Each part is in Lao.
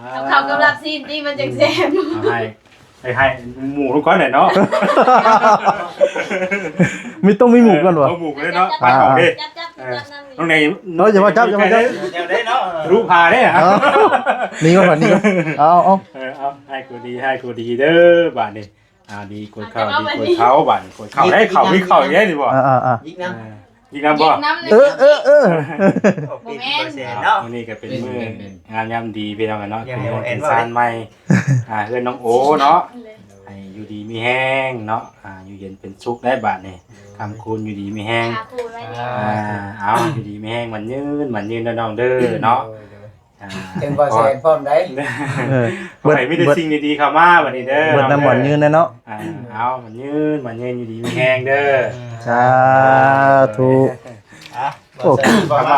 ເອົາເຂົ້າກັບລາບຊີ້ນຕິ ມັນຈັ່ງແຊບ. ໃຫ້ ໃຫ້ ໃຫ້ໝູ່ລງກ່ອນແຫຼະເນາະ. ມີ ຕ້ອງມີໝູ່ກ່ອນວະ. ເອົາໝູ່ກ່ອນເນາະ. ອ່າ ປາກອອກເດ້. ນ້ອງເນຍ ເອີ ຢ່າມາຈັບ ຢ່າມາຈັບ ແນວໃດເນາະ ທະລຸຜ່າເດ້. ເອົາ ນີ້ກ່ອນ ນີ້ກ່ອນ. ເອົາ ເອົາ ເອີ ເອົາ ໃຫ້ກວດດີ ໃຫ້ກວດດີເດີບາດນີ້. ອ່າ ດີ ກວດເຂົ້າ ດີ ກວດເຂົ້າ ບາດນີ້ກວດເຂົ້າໄດ້ ເຂົ້າມີເຂົ້າອີກເດ້ນີ້ບໍ່. ອ່າໆໆ ອີກນຳ ອ່າ ອີກນຳບໍ່? ເອີ ເອີ ເອີ ບໍ່ແມ່ນ ມື້ນີ້ກໍເປັນມື້ງາມຍາມດີພີ່ນ້ອງເນາະ ຄືເຮືອນຊານໃໝ່ ອ່າ ເຮືອນນ້ອງໂອເນາະ ໃຫ້ຢູ່ດີມີແຮງເນາະ ອ່າ ຢູ່ເຢັນເປັນສຸກໄດ້ບາດນີ້ ຄ້ຳຄູນຢູ່ດີມີແຮງ. ອ່າ ເອົາ ຢູ່ດີມີແຮງ ໝັ້ນຍືນ ໝັ້ນຍືນເດີນ້ອງເດີເນາະ. ອ່າ ເຖິງບໍ່ແຊນພ້ອມໃດ. ເອີ ຂໍໃຫ້ມີແຕ່ສິ່ງດີໆເຂົ້າມາບັດນີ້ເດີ ເບິດນຳໝອນຍືນແນ່ເນາະ. ອ່າ ເອົາ ໝອນຍືນ ໝອນຍືນ ຢູ່ດີມີແຮງເດີ. ສາທຸ. ອ່ະ ໂອ້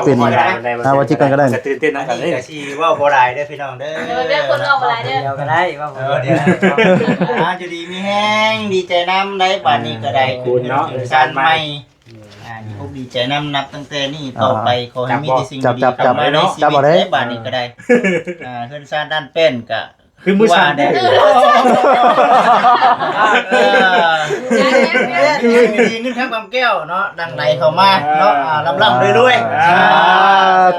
ເປັນ ອ່າ ວ່າຈິກກັນກໍໄດ້ ກໍຕື່ນເຕັ້ນນຳກັນເດ້. ກໍຊິເວົ້າບໍ່ຫຼາຍເດີພີ່ນ້ອງເດີ ເດີ ຄົນເວົ້າບໍ່ຫຼາຍເດີ ດຽວກໍໄດ້ ເວົ້າ ເອີ ດຽວ ອ່າ ຢູ່ດີມີແຮງ ດີໃຈນຳໄດ໋ ບາດນີ້ກໍໄດ້ ຂອບຄຸນເນາະ ເຮືອນຊານໃໝ່. ອ່າ ດີອົກດີໃຈນຳ ນັບຕັ້ງແຕ່ນີ້ຕໍ່ໄປ ອ່າ ຂໍໃຫ້ມີແຕ່ສິ່ງດີໆເຂົ້າມາໃນຊີວິດເດ້ ບາດນີ້ກໍໄດ້. ອ່າ ເຮືອນຊານດ້ານແປ້ນກະຄືມື້ຊານ ເອີ ເງິນຄຳຄຳແກ້ວເນາະ ດັ່ງໄຫຼເຂົ້າມາເນາະ ອ່າ ລ່ຳໆລວຍໆ. ສາ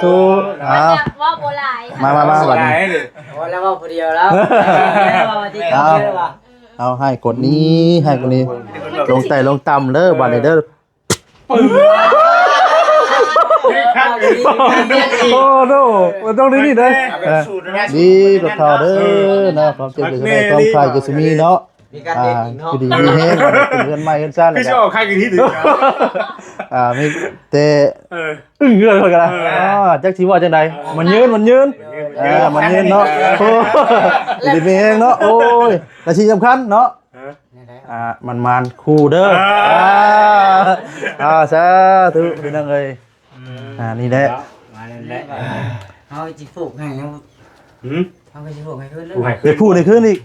ທຸ. ເອົາ ເວົ້າບໍ່ຫຼາຍ ມາໆໆ ບັດນີ້ ເວົ້າແລ້ວເວົ້າຜູ້ດຽວແລ້ວ. ເອົາ ເອົາ ໃຫ້ກົດນີ້ ໃຫ້ກົດນີ້ ລົງໃຕ້ລົງຕ່ຳເດີ ບາດນີ້ເດີ. ປຶ້ງ ໂອ້ໂນ ມັນຕ້ອງໄດ້ນີ້ເດ້. ເອີ ດີກວ່າເກົ່າເດີເນາະ ຄວາມເຈັບຈະໄດ້ ຄວາມໄຂ້ຈະຊິມີເນາະ. ມີການເຮັດອີກເນາະ ອ່າ ຢູ່ດີມີແຮງ ເປັນເຮືອນໃໝ່ເຮືອນຊານ ຄືຊິອອກໄຂ່ກັນທີ່ ອ່າ ມີແຕ່ ເອີ ອຶ້ງເຮືອນເພິ່ນກໍໄດ້. ເອີ ອ່າ ຈັກຊິເວົ້າຈັ່ງໃດ ມັນຍືນ ມັນຍືນ ເອີ ມັນຍືນເນາະ. ໂອ້ ຢູ່ດີມີແຮງເນາະ. ໂອ້ຍ ແລະທີ່ສຳຄັນເນາະ ເອີ ອ່າ ໝານໆຄູ່ເດີ. ອ່າ ອ່າ ສາທຸ ພີ່ນ້ອງເອີຍ. ອືມ ອ່າ ນີ້ແຫຼະ ມາແລ້ວ ເຮົາຊິປູກໃຫ້ ຫືມ ເຮົາກໍຊິປູກໃຫ້ຄືນເລີຍ ປູກໃຫ້ຄືນ ໄດ້ປູກໃຫ້ຄືນອີກ.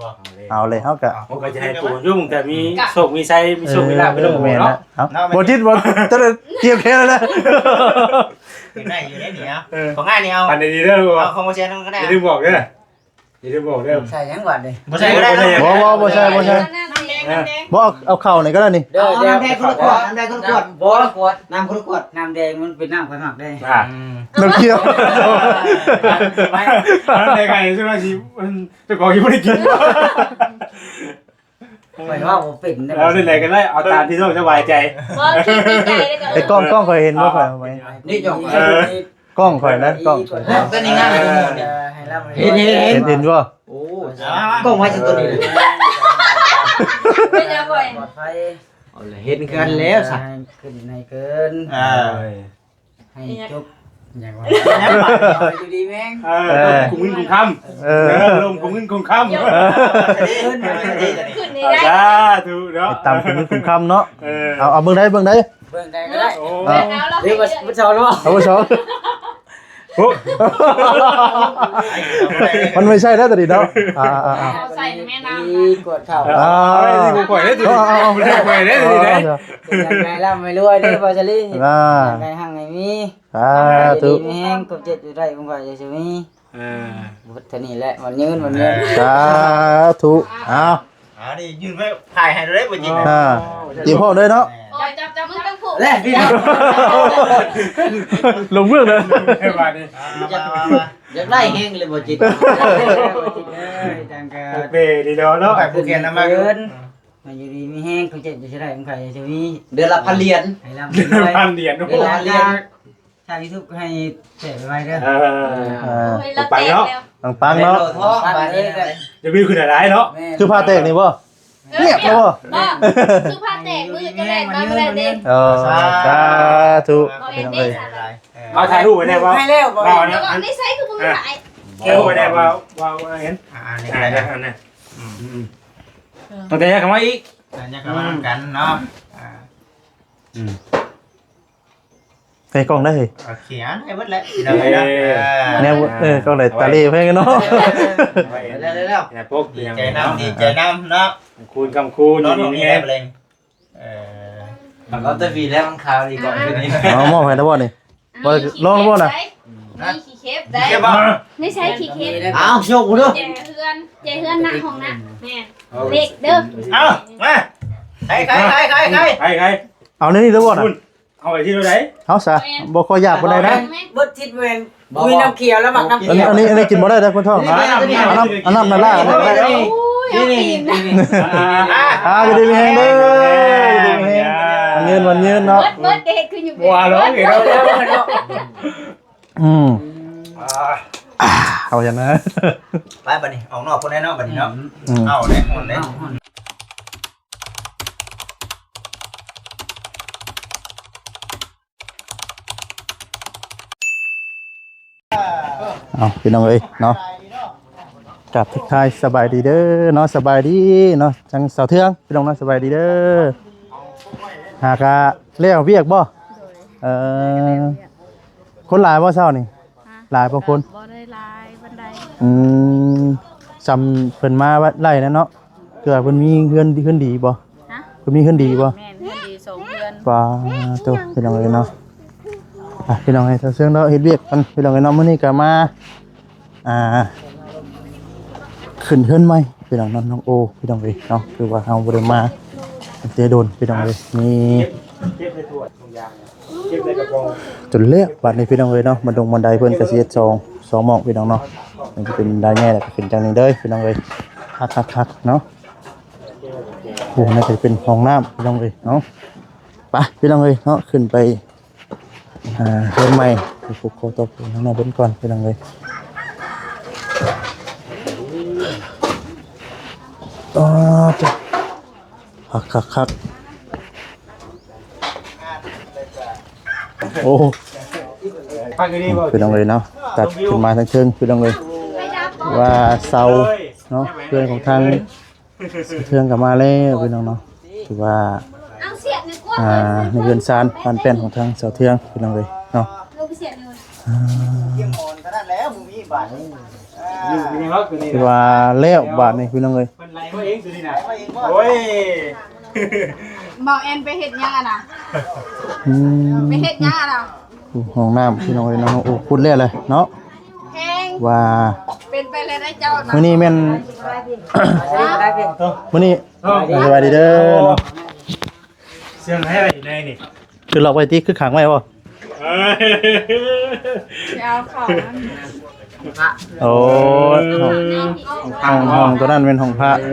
ເອົາເລີຍ ເຮົາກໍ ເຮົາກໍຈະໃຫ້ປູກຢູ່ ມັນກໍມີໂຊກມີໄຊ ມີໂຊກມີລາບໄປນຳໝູ່ເນາະ. ເອົາ ບໍ່ຈິດ ບໍ່ ຈະໄດ້ກຽມແຂນແລ້ວ ເປັນໄດ້ຢູ່ເດ້ນີ້. ເອົາ ເອີ ຂອງອ້າຍນີ້ ເອົາ ອັນນີ້ເດີ ເອົາຂອງບໍ່ແຊນນຳກໍໄດ້ ຢ່າລືມບອກເດີ. ຢ່າລືມບອກເດີ ໃສ່ຫຍັງບາດນີ້ ບໍ່ໃສ່ກໍໄດ້ເນາະ. ບໍ່ ບໍ່ ບໍ່ໃສ່ ບໍ່ໃສ່ ນ້ຳແດງ ນ້ຳແດງ ບໍ່ ເອົາ ເອົາເຂົ້ານີ້ກໍໄດ້ນີ້. ເດີ ເອົານ້ຳແດງຄົນລະຂວດ ນ້ຳແດງຄົນລະຂວດ ບໍ່ລະຂວດ ນ້ຳຄົນລະຂວດ ນ້ຳແດງມັນເປັນນ້ຳຂ້ອຍມັກເດ້. ອ່າ ອືມ ນ້ຳຂຽວ ນ້ຳແດງໄງ ຊິວ່າຊິ ເຈົ້າຂອງຊິບໍ່ໄດ້ກິນ. ຂ້ອຍເວົ້າບໍ່ເປັນເດ້ ເອົາແນວໃດກໍໄດ້ ເອົາຕາມທີ່ນ້ອງສະບາຍໃຈ. ບໍ່ ຄິດໃນໃຈເລີຍກໍ ໄອ້ກ້ອງ ກ້ອງຂ້ອຍເຫັນບໍ່ ຂ້ອຍເອົາໄວ້ ນີ້ຈ້ອງ ເອີ ກ້ອງຂ້ອຍນະ ກ້ອງຂ້ອຍ ເອີ ຕົວນີ້ງາມ ເຫັນ ເຫັນ ເຫັນບໍ່? ໂອ້ ກ້ອງໄວ້ຊິຕົວນີ້ ເປັນຫຍັງຂ້ອຍ ປອດໄພ ເອົາລະ ເຫັນຄືກັນແລ້ວຊະ ຂຶ້ນໃນເກີນ ເອີ ໃຫ້ຈົບຫຍັງວະ ຢູ່ດີແມ່ງ ເອີ ເອີ ກຸມເງິນກຸມຄຳ ເອີ ເອີ ລົມກຸມເງິນກຸມຄຳ ເອີ ຂຶ້ນນີ້ໄດ້ ສາທຸເນາະ ໄປຕາມກຸມເງິນກຸມຄຳເນາະ ເອີ ເອົາ ເອົາເບິ່ງໄດ້ ເບິ່ງໄດ້ ເບິ່ງໄດ້ ເອີ ເອົາ ເອົາ ເອົາ ເອົາ ເອົາ ມັນບໍ່ໃຊ່ແລ້ວຕອນນີ້ເນາະ ອ່າໆໆ ເອົາໃສ່ແມ່ນ້ຳ ກວດເຂົ້າ ອ່າ ເອົາ ເອົາ ເອົາ ເປັນຫຍັງໄງລ່ຳໃຫ້ລວຍເດີ ບໍ່ສາລີ ອ່າ ໃຫ້ຮັ່ງໃຫ້ມີ ສາທຸ ຢູ່ດີມີແຮງ ຄວາມເຈັບຈະໄດ້ ຄວາມໄຂ້ຈະຊິມີ ເອີ ເບິດເທົ່ານີ້ແຫຼະ ໝັ້ນຍືນ ໝັ້ນຍືນ ສາທຸ ເອົາ ເອົາ ນີ້ຍື່ນໄປຖ່າຍໃຫ້ເລີຍ ບໍ່ຈິດ ອ່າ ເຕຍມພ້ອມເລີຍເນາະ ໂອ້ຍ ຈັບ ຈັບ ມືຕັ້ງຜູກ ແລະ ພີ່ນ້ອງ ລົງເບື້ອງເລີຍ ບາດນີ້ ຢາກ ຢາກໄດ້ແຮງເລີຍບໍ່ຈິດ ໂອເຄ ດີແລ້ວເນາະ ໃຫ້ຜູ້ຂຽນນຳມາ ມາຢູ່ດີມີແຮງ ຄວາມເຈັບຈະໄດ້ ຄວາມໄຂ້ຈະມີ ເດືອນລະພັນຫຼຽນ ໃຫ້ລ່ຳ ເດືອນລະພັນຫຼຽນ ເດືອນລະພັນຫຼຽນ ຊ່າງຢູທູບໃຫ້ແຕກໄວໆເດີ ເອີ ເອີ ເອີ ໂອ້ຍ ປັງເນາະ ແຕກແລ້ວ ປັງໆເນາະ ປັງເລີຍ ຢ່າວິວຂຶ້ນຫຼາຍໆເນາະ ແມ່ນ ຄືຜ້າແຕກນີ້ບໍ່ ເອີ ງຽບແລ້ວບໍ່ ບໍ່ ຄືຜ້າແຕກ ມື້ຈະແລ່ນມາມື້ນັ້ນເດ້ ເອີ ສາທຸ ພີ່ນ້ອງເອີຍ ເອົາຖ່າຍຮູບໄວ້ແດ່ວ່າ ໃຫ້ແລ້ວບໍ່ ວ່າ ແລ້ວກໍໃນໃສຄືບໍ່ມີຫຼາຍ ເອົາໄວ້ແດ່ວ່າ ວ່າ ວ່າເຫັນ ອ່າ ອັນນີ້ກໍໄດ້ ອັນນີ້ ອືມ ອືມ ອືມ ຕັ້ງແຕ່ຍັກເຂົ້າມາອີກ ອ່າ ຍັກເຂົ້າມານຳກັນເນາະ ອ່າ ອືມ ໃສ່ກ້ອງໄດ້ເຮີ້ຍ ໂອເຄ ອ່າ ໄດ້ເບິດແຫຼະ ເອີ ແນວ ເອີ ກ້ອງໄດ້ຕາເຫຼແພງເນາະ ເອີ ແລ້ວໆ ດີໃຈນຳ ດີໃຈນຳເນາະ ຄູນຄຳຄູນ ຢູ່ດີມີແຮງ ເອີ ມັນກໍຈະມີແລ້ວ ມັນຂາວດີກວ່າ ເອົາມອບໃຫ້ແລ້ວບໍ່ນີ້ ບໍ່ລອງແລ້ວບໍ່ນະ? ມີຂີ້ເຂັບໄດ້ ເກັບບໍ່? ໃນໃຊ້ຂີ້ເຂັບ ເອົາ ໂຊກເດີ ແຈເຮືອນ ແຈເຮືອນນະ ຫ້ອງນ້ຳ ແມ່ນ ເຫຼັກເດີ ເອົາ ມາ ໃຄ ໃຄ ໃຄ ໃຄ ໃຄ ໃຄ ເອົາໃນນີ້ເດີບໍ່ນະ ເອົາໄປທີ່ໃດ ເອົາຊະ ບໍ່ຄ່ອຍຢາກປານໃດນະ ເບິດທິດແມ່ນ ບໍ່ມີນ້ຳຂຽວ ລະມັກນ້ຳຂຽວ ອັນນີ້ ອັນນີ້ກິນບໍ່ໄດ້ເດີຄົນທ້ອງນະ ອັນນັ້ນ ອັນນັ້ນນະລາ ໂອ້ຍ ເອົາຕີນ ອ່າ ຢູ່ດີມີແຮງເດີ ຢູ່ດີມີແຮງ ໝັນຍືນ ໝັນຍືນເນາະ ເບິດ ເບິດ ເຮັດຄືຢູ່ ບໍ່ວ່າຫຼອກອີກແລ້ວ ອືມ ອ່າ ເອົາຫຍັງນະ ໄປບັດນີ້ ອອກນອກພຸ້ນແຫຼະເນາະ ບັດນີ້ເນາະ ອືມ ເອົາແຫຼະ ຮ້ອນແຫຼະ ເອົາ ພີ່ນ້ອງເອີຍເນາະ ກາບທັກທາຍສະບາຍດີເດີເນາະ ສະບາຍດີເນາະ ທາງສາວເທືອງ ພີ່ນ້ອງເນາະ ສະບາຍດີເດີ ຫາກະແລ້ວວຽກບໍ່? ເອີ ຄົນຫຼາຍບໍ່ເຊົ້ານີ້? ຮະ? ຫຼາຍບໍ່ຄົນ? ບໍ່ໄດ້ຫຼາຍປານໃດ. ອືມ ສ່ຳເພິ່ນມາໄລ່ແລ້ວເນາະ. ຄືວ່າເພິ່ນມີເຮືອນ ເຮືອນດີບໍ່? ຮະ? ເພິ່ນມີເຮືອນດີບໍ່? ແມ່ນ ເຮືອນດີສອງເຮືອນ. ປາໂຕ ພີ່ນ້ອງເອີຍເນາະ. ອ່ະ ພີ່ນ້ອງເອີຍ ທາງເຊິ່ງເນາະ ເຮັດວຽກກັນ ພີ່ນ້ອງເອີຍເນາະ. ມື້ນີ້ກໍມາ ອ່າ ຂຶ້ນເຮືອນໃໝ່ ພີ່ນ້ອງເນາະ ນ້ອງໂອ ພີ່ນ້ອງເອີຍເນາະ. ຄືວ່າເຮົາບໍ່ໄດ້ມາຕັ້ງແຕ່ດົນ ພີ່ນ້ອງເອີຍ. ນີ້ ຈົນແລ້ວບາດນີ້ ພີ່ນ້ອງເອີຍເນາະ. ບັນດົງບັນໄດເພິ່ນກໍຊິເຮັດສອງ ສອງໝ່ອງ ພີ່ນ້ອງເນາະ. ມັນຈະເປັນບັນໄດໃຫຍ່ ແລ້ວກໍຂຶ້ນຈັ່ງນີ້ເດີ ພີ່ນ້ອງເອີຍ. ຄັກໆໆເນາະ. ໂອ້ ໜ້າຈະເປັນຫ້ອງນ້ຳ ພີ່ນ້ອງເອີຍເນາະ. ໄປ ພີ່ນ້ອງເອີຍເນາະ ຂຶ້ນໄປ ອ່າ ເຮືອນໃໝ່ ໄປຜູກຄໍຕໍ່ຜົວທາງນ້ອງເພິ່ນກ່ອນ ພີ່ນ້ອງເອີຍ. ອໍ ຄັກໆໆ ໂອ້ ພີ່ນ້ອງເອີຍເນາະ. ຕັດຂຶ້ນມາທາງເທິງ ພີ່ນ້ອງເອີຍ ວ່າເສົາເນາະ ເຮືອນຂອງທາງ ສາວເທືອງກໍມາແລ້ວ ພີ່ນ້ອງເນາະ. ຖືວ່າ ອ່າ ໃນເຮືອນຊານບ້ານແປ້ນຂອງທາງສາວເທືອງ ພີ່ນ້ອງເອີຍເນາະ. ອ່າ ຖືວ່າແລ້ວບາດນີ້ ພີ່ນ້ອງເອີຍ. ໂອ້ຍ ບ່າວແອນໄປເຮັດຫຍັງຫັ້ນນະ? ອືມ ໄປເຮັດຫຍັງຫັ້ນນະ? ໂອ້ ຫ້ອງນ້ຳ ພີ່ນ້ອງເອີຍເນາະ. ໂອ້ ຂຸດແລ້ວແຫຼະເນາະ. ແພງ ວ່າ ເປັນໄປແລ້ວໄດ໋ເຈົ້ານະ. ມື້ນີ້ແມ່ນ ມື້ນີ້ ສະບາຍດີເດີເນາະ. ເຊື່ອງໃຫ້ໄວ້ຢູ່ໃນນີ້ ຄືລັອກໄວ້ຕິ ຄືຂັງໄວ້ບໍ່? ເອີ ໄປເອົາເຂົ້າມັນ ໂອ້ຍ ຫ້ອງ ຫ້ອງ ຫ້ອງຕົວນັ້ນແມ່ນຫ້ອງພະ. ເອີ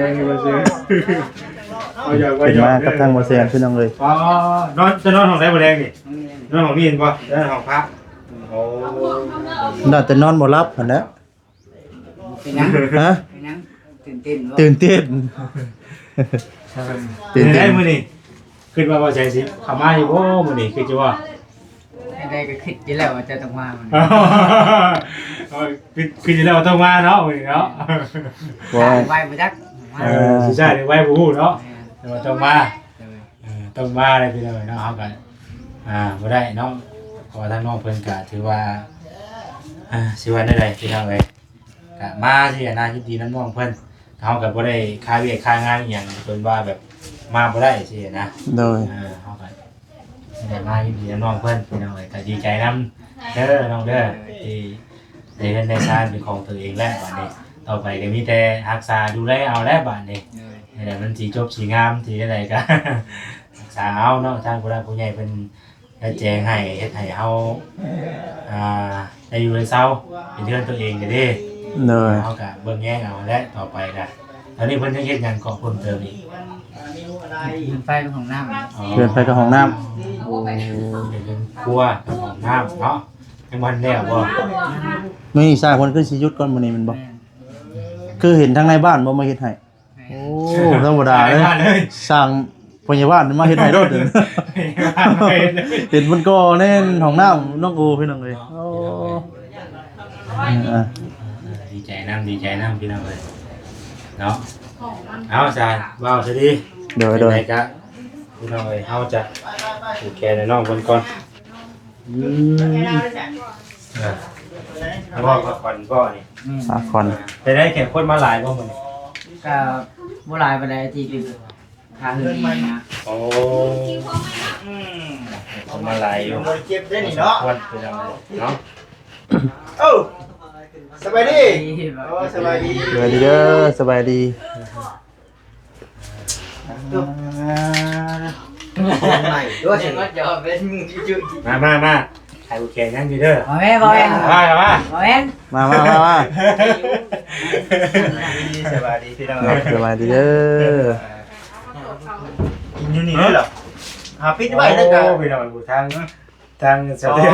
ເປັນມາກັບທາງບໍ່ແຊນ ພີ່ນ້ອງເອີຍ. ອໍ ນອນ ຈະນອນຫ້ອງໃດມື້ແລງນີ້? ນອນຫ້ອງນີ້ແມ່ນບໍ່? ນອນຫ້ອງພະ. ໂອ້ ໜ້າຈະນອນບໍ່ຫຼັບຫັ້ນແຫຼະ. ເປັນຫຍັງ? ຮະ? ເປັນຫຍັງ? ຕື່ນເຕັ້ນບໍ່? ຕື່ນເຕັ້ນ ຕື່ນເຕັ້ນ. ມື້ນີ້ຄິດວ່າບໍ່ແຊນຊິເຂົ້າມາຢູ່ບໍ່ມື້ນີ້? ຄິດຢູ່ບໍ່? ແນວໃດກໍຄິດຢູ່ແລ້ວວ່າຈະຕ້ອງມາມື້ນີ້. ຄິດ ຄິດຢູ່ແລ້ວວ່າຕ້ອງມາເນາະມື້ນີ້ເນາະ. ບໍ່ ໄວ້ບໍ່ຈັກ ເອີ ຊິໃຊ້ຫຼືໄວ້ບໍ່ຮູ້ເນາະ ແຕ່ວ່າຕ້ອງມາ. ເອີ ຕ້ອງມາເລີຍພີ່ນ້ອງເນາະ. ເຮົາກໍ ອ່າ ບໍ່ໄດ້ເນາະ ເພາະວ່າທາງນ້ອງເພິ່ນກໍຖືວ່າ ອ່າ ຊິວ່າແນວໃດພີ່ນ້ອງເອີຍ ກະມາຊີ້ນະ ຍິນດີນຳນ້ອງເພິ່ນ. ເຮົາກະບໍ່ໄດ້ຄາວຽກຄາງານອີ່ຫຍັງ ຈົນວ່າແບບມາບໍ່ໄດ້ຊີ້ນະ. ໂດຍ ເອີ ເຮົາກະໄດ້ມາຍິນດີນຳນ້ອງເພິ່ນ ພີ່ນ້ອງເອີຍ. ກະດີໃຈນຳເດີນ້ອງເດີ ທີ່ໄດ້ເຮືອນໄດ້ຊານເປັນຂອງຕົວເອງແລ້ວ. ບາດນີ້ຕໍ່ໄປກະມີແຕ່ຮັກສາດູແລເອົາແລ້ວບາດນີ້. ໂດຍ ນີ້ແຫຼະ ມັນຊິຈົບຊິງາມຊິແນວໃດກະຮັກສາເອົາເນາະ. ທາງຜູ້ຫຼັກຜູ້ໃຫຍ່ເພິ່ນ ໄດ້ແຈ້ງໃຫ້ ເຮັດໃຫ້ເຮົາ ອ່າ ໄດ້ຢູ່ໄດ້ເຊົາ ເປັນເຮືອນຕົວເອງເດ້. ໂດຍ ເຮົາກະເບິ່ງແຍງເອົາແຫຼະຕໍ່ໄປກະ. ຕອນນີ້ເພິ່ນຍັງເຮັດຫຍັງເກາະເພີ່ມເຕີມອີກ? ເຮືອນໄຟກັບຫ້ອງນ້ຳ. ອໍ ເຮືອນໄຟກັບຫ້ອງນ້ຳ. ໂອ້ ເປັນເຮືອນຄົວກັບຫ້ອງນ້ຳເນາະ. ຍັງບໍ່ທັນແລ້ວບໍ່? ມື້ນີ້ຊ່າງເພິ່ນຄືຊິຢຸດກ່ອນມື້ນີ້ແມ່ນບໍ່? ແມ່ນ ຄືເຫັນທາງໃນບ້ານບໍ່ມາເຮັດໃຫ້? ໂອ້ ທຳມະດາເລີຍ ຊ່າງພະຍາບານມາເຮັດໃຫ້ໂລດ. ເຫັນມັນກໍແໜ້ນຫ້ອງນ້ຳນ້ອງໂອ ພີ່ນ້ອງເອີຍ. ໂອ້ ອ່າ ດີໃຈນຳ ດີໃຈນຳ ພີ່ນ້ອງເອີຍເນາະ. ເອົາ ສາ ເວົ້າຊະດີ. ໂດຍ ໂດຍ ຈັ່ງໃດກະ ພີ່ນ້ອງເອີຍ ເຮົາຈະຜູກແຂນໃຫ້ນ້ອງເພິ່ນກ່ອນ. ອືມ ເອີ ເວົ້າກັບຂວັນບໍ່ນີ້? ອືມ ພາຂວັນ. ເປັນໄດ ແຂກຄົນມາຫຼາຍບໍ່ມື້ນີ້? ກະບໍ່ຫຼາຍປານໃດ ທີ່ຢູ່ຄາເຮືອນນີ້ນະ. ໂອ້ ອືມ ຄົນມາຫຼາຍຢູ່ ບໍ່ໄດ້ເກັບເດ້ນີ້ເນາະ ຄວນເນາະ. ໂອ້ ສະບາຍດີ. ໂອ້ ສະບາຍດີ ສະບາຍດີເດີ ສະບາຍດີ. ໃໝ່ດ້ວຍ ມາ ມາ ມາ ໃຫ້ຜູ້ແຂກນັ້ນຢູ່ເດີ. ບໍ່ແມ່ນ ບໍ່ແມ່ນ ມາ ມາ ມາ ມາ ມາ ມາ ມາ ມາ. ສະບາຍດີພີ່ນ້ອງ ສະບາຍດີເດີ. ກິນຢູ່ນີ້ເລີຍເນາະ ຫາປິດໄວ້ເລີຍກະ ໂອ້ ພີ່ນ້ອງ ທາງ ທາງສະເຕດ ອໍ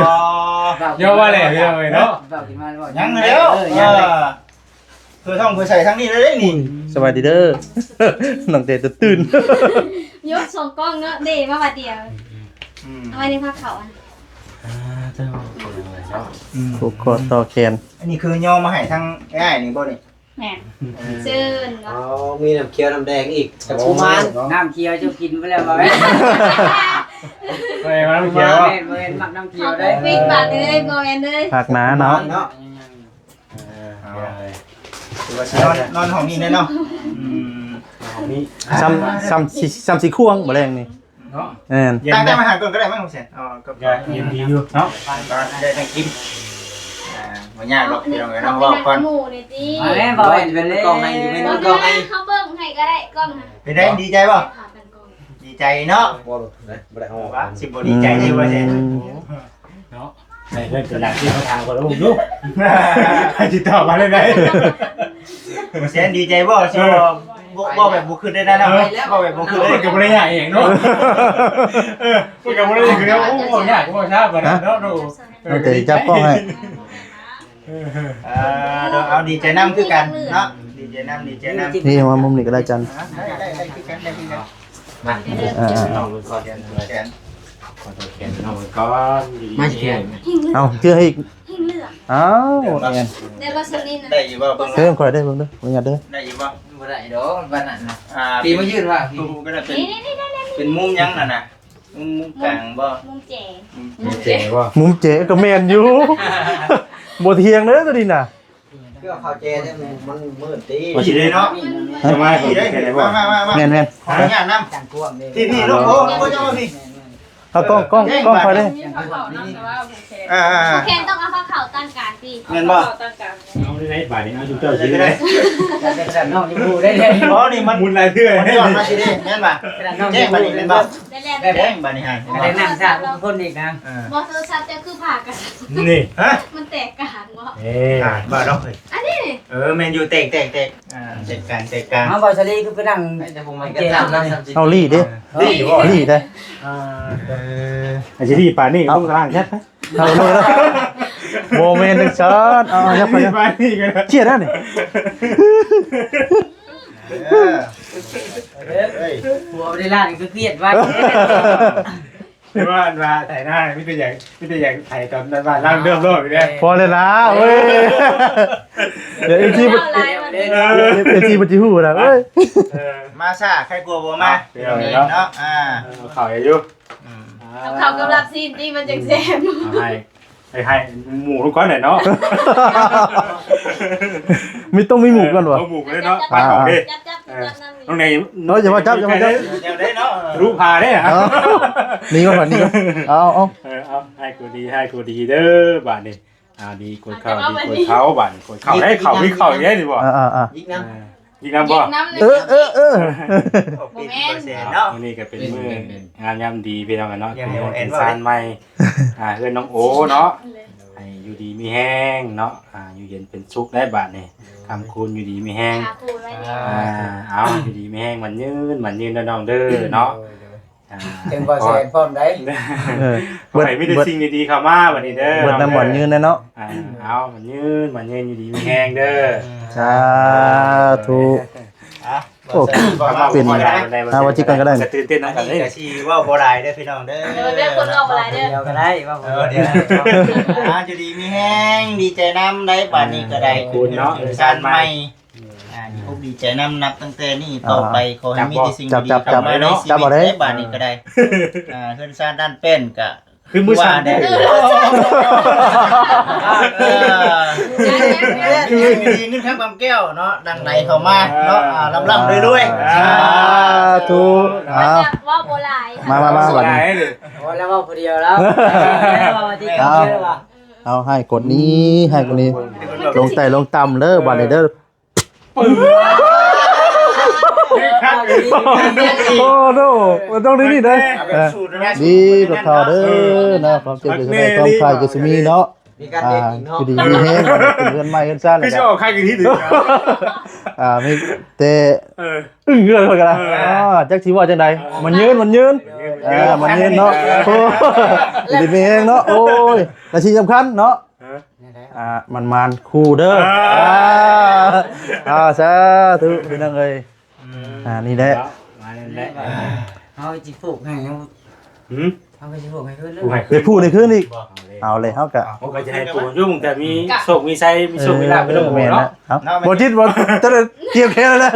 ເວົ້າວ່າແຫຼະ ພີ່ນ້ອງເອີຍເນາະ ເວົ້າກິນມາ ເວົ້າ ຍັງແລ້ວ ເອີ ຍັງ ເອີ ເພື່ອທ່ອງເພື່ອໃສທາງນີ້ເລີຍນີ້. ສະບາຍດີເດີ ນ້ອງເຕຕື່ນໆ ຍົກສອງກ້ອງເນາະ ເດ້ມາບາດດຽວ ອືມ ເອົາໄວ້ໃນພາກເຂົາ ອ່າ ເຈົ້າ ອືມ ຜູກຄໍຕໍ່ແຂນ. ອັນນີ້ຄືຍໍມາໃຫ້ທາງອ້າຍນີ້ບໍ່ນີ້? ແມ່ນ ເອີ ເຊີນເນາະ ອໍ ມີນ້ຳຂຽວນ້ຳແດງອີກ ຈາກກຸມານ ນ້ຳຂຽວເຈົ້າກິນໄປແລ້ວບໍ່ແມ່ນ? ເອີ ນ້ຳຂຽວ ແມ່ນ ແມ່ນ ມັກນ້ຳຂຽວເດ້ ປິດບາດເລີຍ ບໍ່ແມ່ນເດີ ພັກໜາເນາະ ເນາະ ເອີ ຖືວ່າຊິນອນ ນອນຫ້ອງນີ້ແນ່ເນາະ ອືມ ຫ້ອງນີ້ ຊ່ຳ ຊ່ຳຊິ ຊ່ຳຊິຄວງມື້ແລງນີ້ ເນາະ ແມ່ນ ຕັ້ງແຕ່ມາຫາກ່ອນກໍໄດ້ມັ້ງ ແສນ ເອີ ກໍ ກໍເຢັນດີຢູ່ເນາະ ໄດ້ ໄດ້ກິນ ອ່າ ບໍ່ຍາກດອກພີ່ນ້ອງເອີຍເນາະ ເວົ້າກ່ອນ ໝູ່ນີ້ຕິ ມາແມ່ນບໍ່ເຫັນເປັນກ້ອງໃຫ້ຢູ່ ເປັນກ້ອງໃຫ້ ເຮົາເບິ່ງໃຫ້ກໍໄດ້ກ້ອງ ເປັນໄດ ດີໃຈບໍ່? ດີໃຈເນາະ ບໍ່ ບໍ່ໄດ້ເອົາ ວ່າຊິບໍ່ດີໃຈເດ້ວ່າແທ້ ອືມ ເນາະ ໃຫ້ເພິ່ນເປັນຫຼັກທີ່ເຮົາຖາມກ່ອນ ໂອ້ ຢູ່ ໃຫ້ຕິດຕໍ່ມາເລີຍໄດ ແສນດີໃຈບໍ່? ຊິເວົ້າ ເວົ້າ ເວົ້າແບບບໍ່ຄິດເລີຍນະເນາະ ເອີ ເວົ້າແບບບໍ່ຄິດເລີຍ ກໍບໍ່ໄດ້ຍາກອີຫຍັງເນາະ ເອີ ເພິ່ນກໍບໍ່ໄດ້ຍາກຄືກັນ ໂອ້ ເວົ້າຍາກ ເວົ້າຊ້າປານນັ້ນເນາະ ໂອ້ ເອີ ນ້ອງເຕຈັບກ້ອງໃຫ້ ເອີ ເອົາ ດີໃຈນຳຄືກັນເນາະ ດີໃຈນຳ ດີໃຈນຳ ນີ້ມາມຸມນີ້ກໍໄດ້ ຈັນ ໄດ້ ໄດ້ ໄດ້ຄືກັນ ໄດ້ຄືກັນ ມາ ເອີ ເອົາ ເອົາ ເອົາ ຂໍຕົວແຂນນ້ອງກ່ອນ ມາຊິແຂນ ເອົາ ເທື່ອອີກ ເອົາ ແອນ ໄດ້ບໍ່ ຊຳນີ້ນະ ໄດ້ຢູ່ບໍ່? ເບິ່ງ ເພີ່ມຂ້ອຍໄດ້ເບິ່ງເດີ ບໍ່ຍາກເດີ ໄດ້ຢູ່ບໍ່? ບໍ່ໄດ້ດອກ ປານນັ້ນນະ ອ່າ ປີມາຢືນວ່າ ນີ້ໆໆໆ ເປັນມຸມຫຍັງນັ້ນນະ? ມຸມ ມຸມກາງບໍ່? ມຸມແຈ ມຸມແຈບໍ່? ມຸມແຈກໍແມ່ນຢູ່ ບໍ່ຖຽງເດີຕົວນີ້ນະ ຄືເອົາເຂົ້າແຈແທ້ ມັນມືດຕິ ຊິໄດ້ເນາະ ຈະມາ ມາ ມາ ມາ ມາ ແມ່ນໆ ຂໍອະນຸຍາດນຳ ທີ່ ທີ່ ລູກ ໂອ້ ລູກ ເຈົ້າມາພີ້ ເອົາກ້ອງ ກ້ອງ ກ້ອງຂ້ອຍເດ້ ອ່າ ແຂນຕ້ອງເອົາຜ້າຂາວຕັ້ງກາງຕິ ແມ່ນບໍ່? ເອົາໄດ້ ບາດນີ້ເອົາຈຸເຈົ້າຊິໄດ້ ແຕ່ຂະໜາດນ້ອງຍັງຮູ້ໄດ້ເດ້ ອໍ ນີ້ມັນໝຸນຫຼາຍເທື່ອ ມັນຍ້ອນມາຊິເດ້ ແມ່ນບໍ່? ຂະໜາດນ້ອງແຈ້ງບາດນີ້ແມ່ນບໍ່? ແຈ້ງບາດນີ້ຫັ້ນ ແລ້ວນັ່ງຊາຄົນອີກນະ ເອີ ບໍ່ ໂທລະສັບເຈົ້າຄືຜ່າກັນ ນີ້ ຮະ ມັນແຕກກາງບໍ່? ເອີ ຜ່ານບໍ່ດອກເອີຍ ອັນນີ້ ເອີ ແມ່ນຢູ່ ແຕກ ແຕກ ແຕກ ອ່າ ແຕກກາງ ແຕກກາງ ເອົາ ບ່າວສາລີຄືໄປນັ່ງ ແຕ່ບໍ່ແມ່ນກະຕາມນຳ ເອົາລີ້ເດ້ ລີ້ບໍ່? ລີ້ເດ້ ອ່າ ເອີ ອາຊິລີ້ປານນີ້ ເອົາ ຕ້ອງລ້າງແຊັດໄປ ເອົາໂລດ ບໍ່ແມ່ນຈັ່ງຊັ້ນ ເອົາ ເອົາ ຍັບໄປ ລີ້ປານນີ້ກໍໄດ້ ຄຽດແລ້ວນີ້ ເອີ ເອີ ເອີຍ ຜົວບໍ່ໄດ້ລ້າງກໍຄຽດວ່າ ຄືວ່າ ອັນວ່າໄຖນາມີແຕ່ຢາກ ມີແຕ່ຢາກໄຖຕອນນັ້ນວ່າລ້າງເດີມໂລດນີ້ແຫຼະ ພໍແລ້ວລະເວີຍ ດຽວເອັຟຊີ ເອີ ເອັຟຊີເພິ່ນຊິຮູ້ນະ ເອີຍ ເອີ ມາຊ້າໃຄກວ່າບໍ່ມາ ເນາະ ອ່າ ເອີ ເຂົ້າຢູ່ ອືມ ເອົາເຂົ້າກັບລາບຊີ້ນຕິ ມັນຈັ່ງແຊບ ເອົາໃຫ້ ໃຫ້ ໃຫ້ໝູ່ລະກ່ອນແຫຼະເນາະ ມີ ຕ້ອງມີໝູ່ກ່ອນຫວາ ເອົາໝູ່ເລີຍເນາະ ອ່າ ປາດອອກເດ້ ຈັບ ຈັບ ເອີ ຈັບນຳນີ້ ນ້ອງໃນ ເອີ ຢ່າມາຈັບ ຢ່າມາຈັບ ແນວໃດເນາະ ທະລຸຜ່າເດ້ ເອົາ ນີ້ກ່ອນ ນີ້ກ່ອນ ເອົາ ເອົາ ເອີ ເອົາ ໃຫ້ກວ່າດີ ໃຫ້ກວ່າດີເດີ ບາດນີ້ ອ່າ ດີກວ່າເຂົ້າ ດີກວ່າເຂົ້າ ບາດນີ້ກວ່າເຂົ້າ ໃຫ້ເຂົ້າ ມີເຂົ້າອີກເດ້ນີ້ບໍ່ ອ່າໆໆ ອີກນຳ ເອີ ອີກນຳບໍ່ ເອີ ເອີ ເອີ ບໍ່ແມ່ນ ມື້ນີ້ກໍເປັນມື້ງາມຍາມດີພີ່ນ້ອງເນາະ ເປັນເຮືອນເປັນຊານໃໝ່ ອ່າ ເຮືອນນ້ອງໂອເນາະ ໃຫ້ຢູ່ດີມີແຮງເນາະ ອ່າ ຢູ່ເຢັນເປັນສຸກໄດ້ບາດນີ້ ຄຳຄູນຢູ່ດີມີແຮງ ອ່າ ເອົາ ຢູ່ດີມີແຮງ ໝັ້ນຍືນ ໝັ້ນຍືນເດີນ້ອງເດີເນາະ ອ່າ ເຖິງບໍ່ແຊນພ້ອມໄດ ເອີ ຂໍໃຫ້ມີແຕ່ສິ່ງດີໆເຂົ້າມາບາດນີ້ເດີ ເບິດນຳໝັ້ນຍືນແດ່ເນາະ ອ່າ ເອົາ ໝັ້ນຍືນ ໝັ້ນຍືນ ຢູ່ດີມີແຮງເດີ ສາທຸ ອ່ະ ໂອ້ ເປັນ ອ່າ ວ່າຈິກກ່ອນກໍໄດ້ ກໍຕື່ນເຕັ້ນນຳກັນເດ້ ອັນນີ້ກໍຊິເວົ້າບໍ່ຫຼາຍເດີພີ່ນ້ອງເດີ ເອີ ເດີ ຄົນເວົ້າບໍ່ຫຼາຍເດີ ດຽວກໍໄດ້ ເວົ້າບໍ່ຫຼາຍ ເອີ ດຽວ ອ່າ ຢູ່ດີມີແຮງ ດີໃຈນຳໄດ ບາດນີ້ກໍໄດ້ ຂອບຄຸນເນາະ ເຮືອນຊານໃໝ່ ອ່າ ດີອົກດີໃຈນຳ ນັບຕັ້ງແຕ່ນີ້ຕໍ່ໄປ ອ່າ ຂໍໃຫ້ມີແຕ່ສິ່ງດີໆເຂົ້າມາໃນຊີວິດເດີ ບາດນີ້ກໍໄດ້ ອ່າ ເຮືອນຊານດ້ານແປ້ນກໍ ຄືມື້ເຊົ້າເດ້ ເອີ ເງິນ ເງິນ ເງິນ ເງິນຄຳຄຳແກ້ວເນາະ ດັ່ງໄຫຼເຂົ້າມາເນາະ ອ່າ ລ່ຳໆລວຍໆ ອ່າ ສາທຸ ອ່າ ເວົ້າບໍ່ຫຼາຍ ມາໆໆ ບາດນີ້ ເວົ້າແລ້ວເວົ້າຜູ້ດຽວແລ້ວ ເອີ ເວົ້າວ່າຕິດກັນເດີວ່າ ເອົາ ໃຫ້ກົດນີ້ ໃຫ້ກົດນີ້ ລົງໃຕ້ລົງຕ່ຳເດີ ບາດນີ້ເດີ. ໂອ້ໂນ ມັນຕ້ອງໄດ້ນີ້ເດີ. ເອີ ດີກວ່າເກົ່າເດີເນາະ ຄວາມເຈັບຈະສະໄໝ ຄວາມໄຂ້ຈະສະມີເນາະ. ມີການເຮັດອີກເນາະ ອ່າ ຢູ່ດີມີແຮງ ເປັນເຮືອນໃໝ່ເຮືອນຊານ ຄືຊິອອກຄ່າຍກັນທີ່ເດີ. ອ່າ ມີແຕ່ ເອີ ອຶ້ງເຮືອນເພິ່ນກໍໄດ້. ເອີ ອ່າ ຈັກຊິເວົ້າຈັ່ງໃດ ມັນຍືນ ມັນຍືນ ເອີ ມັນຍືນເນາະ. ໂອ້ ຢູ່ດີມີແຮງເນາະ. ໂອ້ຍ ແລະທີ່ສຳຄັນເນາະ ອ່າ ໝານໆຄູ່ເດີ. ອ່າ ອ່າ ສາທຸພີ່ນ້ອງເອີຍ. ອືມ ອ່າ ນີ້ແຫຼະ ມາແລ້ວແຫຼະ. ເຮົາຊິຜູກໃຫ້ເນາະ. ຫືມ? ເຮົາກໍຊິຜູກໃຫ້ຄືນເດີ. ໄດ້ຜູກໃຫ້ຄືນອີກ. ເອົາເລີຍ ເຮົາກໍ ເຮົາກໍຈະໃຫ້ປູຢູ່ ມັນຈະມີໂຊກມີໄຊ ມີໂຊກມີລາບໄປນຳ. ເອີ ແມ່ນແລ້ວ. ເອົາ ບໍ່ຈິດ ບໍ່ຈະໄດ້ກຽມແຂນແລ້ວ.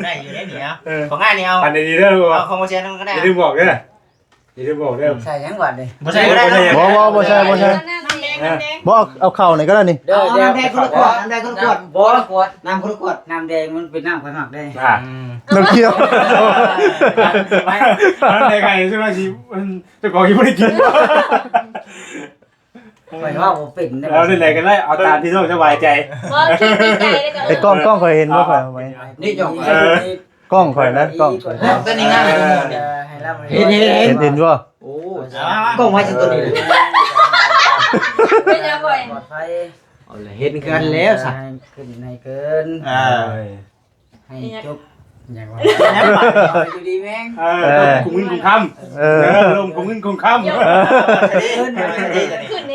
ໄດ້ຢູ່ໄດ໋ນີ້. ເອົາ ເອີ ຂອງອ້າຍນີ້ເອົາ ປັນດີໆເດີ. ເອົາຂອງບໍ່ແຊນນຳກໍໄດ້ ຢ່າລືມບອກເດີ. ຢ່າລືມບອກເດີ. ໃສ່ຫຍັງບາດນີ້? ບໍ່ໃສ່ກໍໄດ້. ບໍ່ ບໍ່ ບໍ່ໃສ່ ບໍ່ໃສ່. ນ້ຳແດງ ນ້ຳແດງ. ບໍ່ ເອົາ ເອົາເຂົ້ານີ້ກໍໄດ້ນີ້. ເດີ ເອົານ້ຳແດງຄົນລະຂວດ ນ້ຳແດງຄົນລະຂວດ. ບໍ່ ຄົນລະຂວດ ນ້ຳຄົນລະຂວດ. ນ້ຳແດງມັນເປັນນ້ຳຂ້ອຍມັກເດ້. ອ່າ ນ້ຳຂຽວ. ນ້ຳແດງໃຫ້ ຊິວ່າຊິ ເຈົ້າຂອງຍັງບໍ່ໄດ້ກິນ. ຂ້ອຍເວົ້າບໍ່ເປັນເດ້. ເອົາ ນັ້ນແຫຼະກໍໄດ້ ເອົາຕາມທີ່ນ້ອງສະບາຍໃຈ. ບໍ່ ຄິດໃນໃຈເລີຍກໍ ໄອ້ກ້ອງ ກ້ອງຂ້ອຍເຫັນບໍ່? ຂ້ອຍເອົາໄວ້ ນີ້ຈ້ອງ ເອີ ກ້ອງຂ້ອຍນະ ກ້ອງ ເອີ ຕົວນີ້ງາມ ເອີ ໃຫ້ລຳໃຫ້ລວຍ ເຫັນ ເຫັນ ເຫັນ ເຫັນບໍ່? ໂອ້ ກ້ອງໄວ້ຊິຕົວນີ້ ເປັນຫຍັງບໍ່? ປອດໄພ ເອົາລະ ເຫັນຄືກັນແລ້ວຊະ ໃຫ້ຂຶ້ນໃຫ້ເກີນ ເອີ ໃຫ້ຈົບ ຫຍັງວະ ຢູ່ດີມີແຮງ ເອີ ເອີ ກຸມເງິນກຸມຄຳ ເອີ ເອີ ລົມກຸມເງິນກຸມຄຳ ເອີ ຂຶ້ນໃຫ້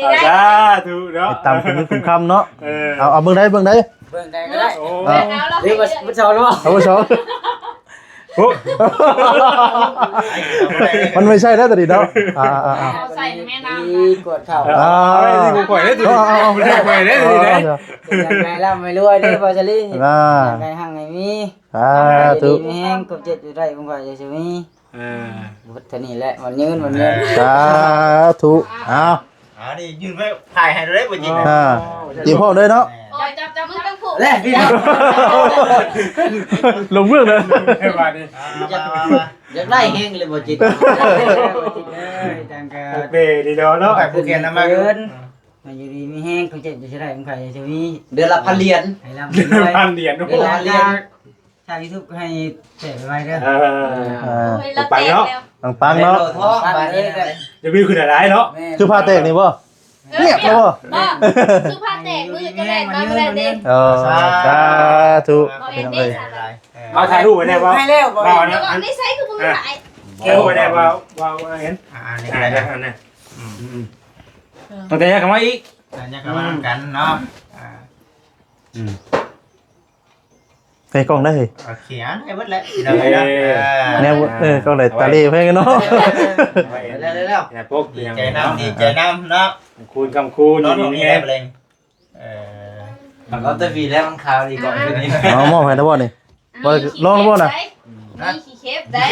ໄດ້ ສາທຸເນາະ ໃຫ້ຕາມກຸມເງິນກຸມຄຳເນາະ ເອີ ເອົາ ເອົາເບິ່ງໄດ້ ເບິ່ງໄດ້ ເບິ່ງໄດ້ກໍໄດ້ ໂອ້ ເອີ ເອົາລະ ເອົາບໍ່ຊອກ ເອົາບໍ່ຊອກ ໂອ້ ມັນບໍ່ໃຊ່ແລ້ວຕອນນີ້ເນາະ ອ່າໆໆ ເອົາໃສ່ແມ່ນ້ຳ ກວດເຂົ້າ ອ່າ ເອົາ ເອົາ ເອົາ ເອົາ ເອົາ ເອົາ ເອົາ ເອົາ ເອົາ ເອົາ ໃຫ້ລ່ຳໃຫ້ລວຍເດີ ບໍ່ສາລີ ອ່າ ໃຫ້ຮັ່ງໃຫ້ມີ ສາທຸ ໃຫ້ຢູ່ດີມີແຮງ ຄວາມເຈັບຢ່າໄດ້ ຄວາມໄຂ້ຢ່າໄດ້ມີ ເອີ ໝົດເທົ່ານີ້ແຫຼະ ໝົດເງິນ ໝົດເງິນ ສາທຸ ເອົາ ເອົາ ນີ້ຍື່ນໄປຖ່າຍໃຫ້ເລີຍບໍ່ຈິງ ອ່າ ຈິງພ້ອມເລີຍເນາະ ຈັບ ຈັບ ຈັບມືຕັ້ງຜູ້ ແລະພີ່ນ້ອງ ລົງເບື້ອງເດີ ບາດນີ້ ຢາກ ຢາກໄດ້ແຮງເລີຍບໍ່ຈິງ ເອີຍ ຈັ່ງກະ ໂອເຄ ດີແລ້ວເນາະ ໃຫ້ຜູ້ແກ່ນຳມາ ໃຫ້ຢູ່ດີມີແຮງ ຄວາມເຈັບຢ່າໄດ້ ຄວາມໄຂ້ຢ່າໄດ້ມີ ເດືອນລະພັນຫຼຽນ ໃຫ້ລ່ຳໃຫ້ລວຍ ພັນຫຼຽນ ເດືອນລະພັນຫຼຽນ ຊ່າງຢູທູບໃຫ້ແຕກໄວໆເດີ ເອີ ເອີ ເອີ ໂອ້ຍ ປັງເນາະ ແລ້ວ ປັງໆເນາະ ປັງເລີຍ ຢ່າມີຂຶ້ນຫຼາຍໆເນາະ ແມ່ນ ຄືຜ້າແຕກນີ້ບໍ່? ເອີ ງຽບແລ້ວບໍ່? ບໍ່ ຄືຜ້າແຕກ ມືຈະແລ່ນມາບໍ່ໄດ້ເດ້ ເອີ ສາທຸ ພີ່ນ້ອງເອີຍ ເອົາຖ່າຍຮູບໄວ້ແດ່ ເວົ້າ ໃຫ້ແລ້ວບໍ່? ເວົ້ານະ ແຕ່ວ່າໃນໃສຄືບໍ່ມີຫຼາຍ ເອົາໄວ້ແດ່ ເວົ້າ ເວົ້າ ເຫັນ ອ່າ ອັນນີ້ກໍໄດ້ນະ ອັນນີ້ ອືມ ອືມ ຕັ້ງແຕ່ຍັກເຂົ້າມາອີກ ອ່າ ຍັກເຂົ້າມານຳກັນເນາະ ອ່າ ອືມ ໃຫ້ກ້ອງໄດ້ເຮີ້ຍ ໂອເຄ ອ່ະ ໃຫ້ເບິດແຫຼະ ເອີ ແນວ ເອີ ກ້ອງໄດ້ຕາເຫຼແພງເນາະ ແລ້ວໆ ດີໃຈນຳ ດີໃຈນຳເນາະ ຄູນຄຳຄູນ ຢູ່ດີມີແຮງ ເອີ ເອົາແຕ່ປີແລ້ວມັນຂາວດີກ່ອນ ເອົາມອບໃຫ້ແລ້ວບໍ່ນີ້ ບໍ່ລອງແລ້ວບໍ່ນະ ມີຂີ້ເຂັບໄດ້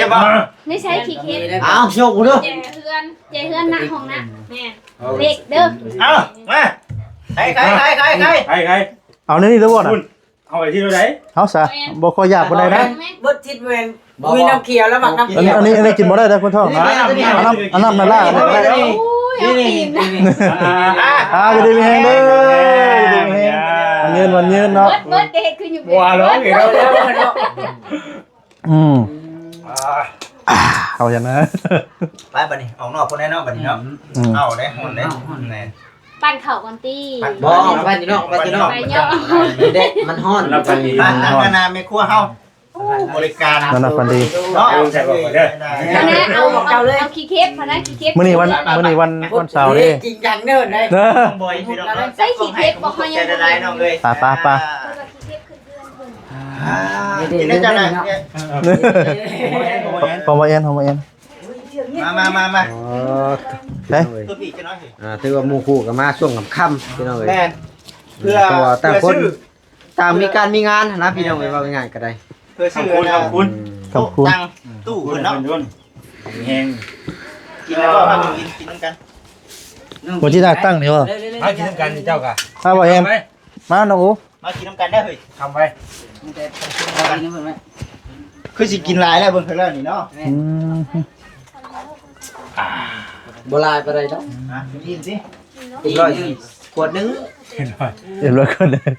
ໃນໃສຂີ້ເຂັບ ອ້າວ ໂຊກເດີ ແຈເຮືອນ ແຈເຮືອນນະ ຫ້ອງນະ ແມ່ນ ເຫຼັກເດີ ເອົາ ມາ ໄຂ ໄຂ ເອົາແນວນີ້ແລ້ວບໍ່ນະ ເອົາໄປທີ່ໃດ ເອົາຊະ ບໍ່ຄ່ອຍຢາກປານໃດນະ ເບິດທິດແມ່ນ ບໍ່ມີນ້ຳຂຽວແລ້ວ ໝາກນ້ຳຂຽວ ອັນນີ້ ອັນນີ້ກິນບໍ່ໄດ້ເດີຄົນທ້ອງ ອັນນັ້ນ ອັນນັ້ນນະລາ ໂອ້ຍ ເອົາຕີນ ອ່າ ຢູ່ດີມີແຮງເດີ ຢູ່ດີມີແຮງ ໝານຍືນ ໝານຍືນເນາະ ເບິດ ເບິດກໍເຮັດຄືຢູ່ ບໍ່ລອງອີກແລ້ວ ອືມ ອ່າ ເອົາຫຍັງນະ ໄປບັດນີ້ ອອກນອກພຸ້ນແດ່ເນາະ ບັດນີ້ເນາະ ອືມ ເອົາເດ້ ຮ້ອນເດ້ ແມ່ນ ປັ່ນເຂົ້າກ່ອນຕິ ບໍ່ ໄປຢູ່ນອກ ໄປຢູ່ນອກ ໄປເນາະ ເດັກມັນຮ້ອນ ໄປ ທາງໜ້າແມ່ຄົວເຮົາ ໂອ້ ບໍລິການ ນອນຫຼັບຝັນດີ ເນາະ ໃສ່ບໍ່ເດີ ອັນນັ້ນເອົາ ເອົາຂີ້ເຂັບ ອັນນັ້ນຂີ້ເຂັບ ມື້ນີ້ວັນ ມື້ນີ້ວັນ ວັນເສົາເດ້ ຈິງຈັງເດີ ເດີ ໃສ່ຂີ້ເຂັບບໍ່ ເຮົາຍັງ ໄປ ໄປ ໄປ ອ່າ ກິນໄດ້ຈັ່ງໃດ ຂອງບໍ່ແອນ ຂອງບໍ່ແອນ ມາ ມາ ມາ ມາ ເອີ ໄປ ອ່າ ຖືວ່າໝູ່ຄູ່ກໍມາຊ່ວງຄ່ຳໆ ພີ່ນ້ອງເອີຍ ແມ່ນ ເພື່ອ ເພື່ອຕ່າງຄົນ ຕ່າງມີການມີງານຫັ້ນນະ ພີ່ນ້ອງເອີຍ ເວົ້າງ່າຍໆກໍໄດ້ ເພື່ອຊື້ ຂອບຄຸນ ຂອບຄຸນ ອືມ ຂອບຄຸນ ຕັ້ງຕູ້ເພິ່ນເນາະ ແຮງ ກິນແລ້ວກໍພາກັນກິນ ກິນນຳກັນ ບໍ່ຈິດ ຕັ້ງນີ້ບໍ່ ມາກິນນຳກັນເຈົ້າກະ ມາບໍ່ແຮມ ມານ້ອງໂອ ມາກິນນຳກັນເດີເຮີ້ຍ ຄຳໄປ ຄືຊິກິນຫຼາຍແລ້ວເບິ່ງເຂົາແລ້ວນີ້ເນາະ ອືມ ບໍ່ຫຼາຍປານໃດດອກ ອ່ະ ກິນອີກຊິ ເອັມຮ້ອຍ ຂວດໜຶ່ງ ເອັມຮ້ອຍ ເອັມຮ້ອຍ ຂວດໜຶ່ງ